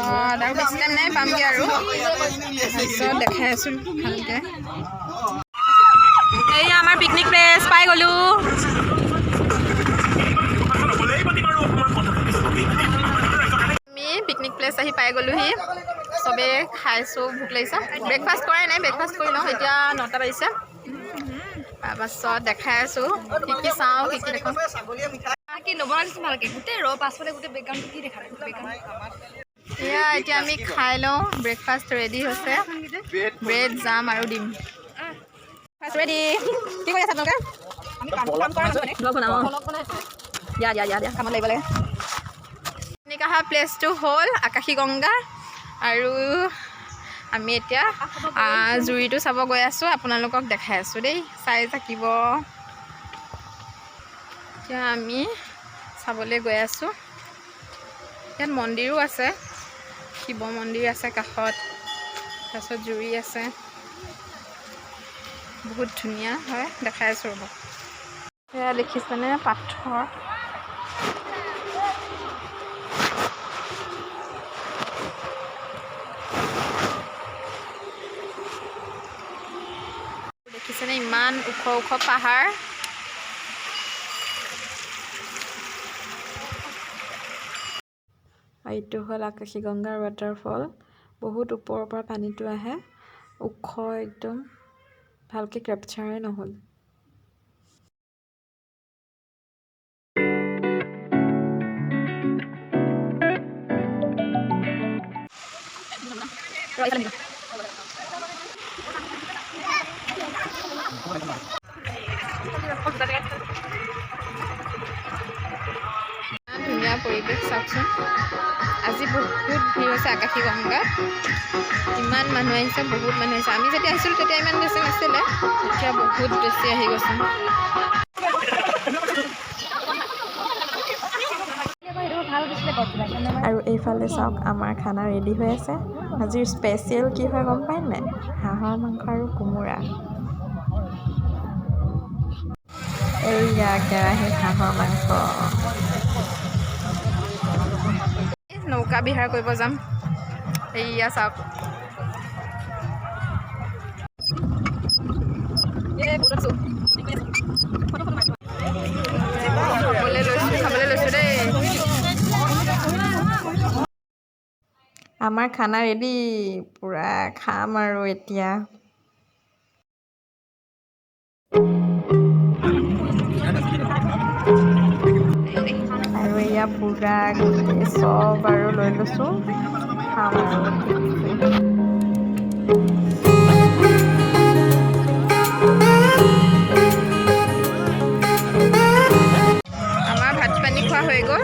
তাৰপাছত আৰু বেছি টাইম নাই, পামগৈ আৰু। তাৰপিছত দেখাই আছোঁ ভালকৈ। এয়া আমাৰ পিকনিক প্লেচ পাই গ'লোঁ। আমি পিকনিক প্লেচ আহি পাই গ'লোহি। চবেই খাইছোঁ, ভোক লাগিছে। ব্ৰেকফাষ্ট কৰাই নাই, ব্ৰেকফাষ্ট কৰি লওঁ। এতিয়া 9টা বাজিছে। তাৰপাছত দেখাই আছোঁ কি কি চাওঁ, কি কি দেখোঁ। কি নবনালিছোন ভালকে, গোটেই ৰ পাছফালে গোটেই বেকগ্ৰাউণ্ডটো কি দেখা বেকগ্ৰাউণ্ড। এয়া এতিয়া আমি খাই লওঁ। ব্ৰেকফাষ্ট ৰেডি হৈছে, ব্ৰেড, জাম আৰু ডিম। Breakfast ready. কি কৰি আছে আপোনালোকে? ব্লগ বনাওঁ। দিয়া দিয়া দিয়া দিয়া, কামত লাগিব লাগে। পিকনিক অহা প্লেচটো হ'ল আকাশী গংগা আৰু আমি এতিয়া জুৰিটো চাব গৈ আছোঁ। আপোনালোকক দেখাই আছোঁ দেই, চাই থাকিব। এতিয়া আমি চাবলৈ গৈ আছোঁ। ইয়াত মন্দিৰো আছে, শিৱ মন্দিৰ আছে কাষত, তাৰপিছত জুৰি আছে। বহুত ধুনীয়া হয়, দেখাই আছোঁ ৰ'ব। এয়া দেখিছেনে পাথৰ? দেখিছেনে ইমান ওখ ওখ পাহাৰ? এইটো হ'ল আকাশী গংগাৰ ৱাটাৰফল। বহুত ওপৰৰ পৰা পানীটো আহে, ওখ একদম, ভালকৈ কেপচাৰে নহ'ল। ইমান ধুনীয়া পৰিৱেশ চাওকচোন। আজি বহুত ভিৰ হৈছে আকাশী গংগাত। ইমান মানুহ আহিছে, বহুত মানুহ আহিছে। আমি যেতিয়া আহিছিলোঁ তেতিয়া ইমান বেছি নাছিলে, এতিয়া বহুত বেছি আহি গৈছে। আৰু এইফালে চাওক, আমাৰ খানা ৰেডি হৈ আছে। আজিৰ স্পেচিয়েল কি হয় গম পায় নাই? হাঁহৰ মাংস আৰু কোমোৰা। এইয়া কেৰাহীত হাঁহৰ মাংস। নৌকা বিহাৰ কৰিব যাম। এইয়া চাওক। খাবলৈ লৈছোঁ, খাবলৈ লৈছোঁ দেই। আমাৰ খানা ৰেডি, পূৰা খাম আৰু এতিয়া। আৰু এয়া পূৰা গোটেই চব আৰু লৈ লৈছোঁ, খাম আৰু ঠিকছে। আমাৰ ভাত পানী খোৱা হৈ গ'ল।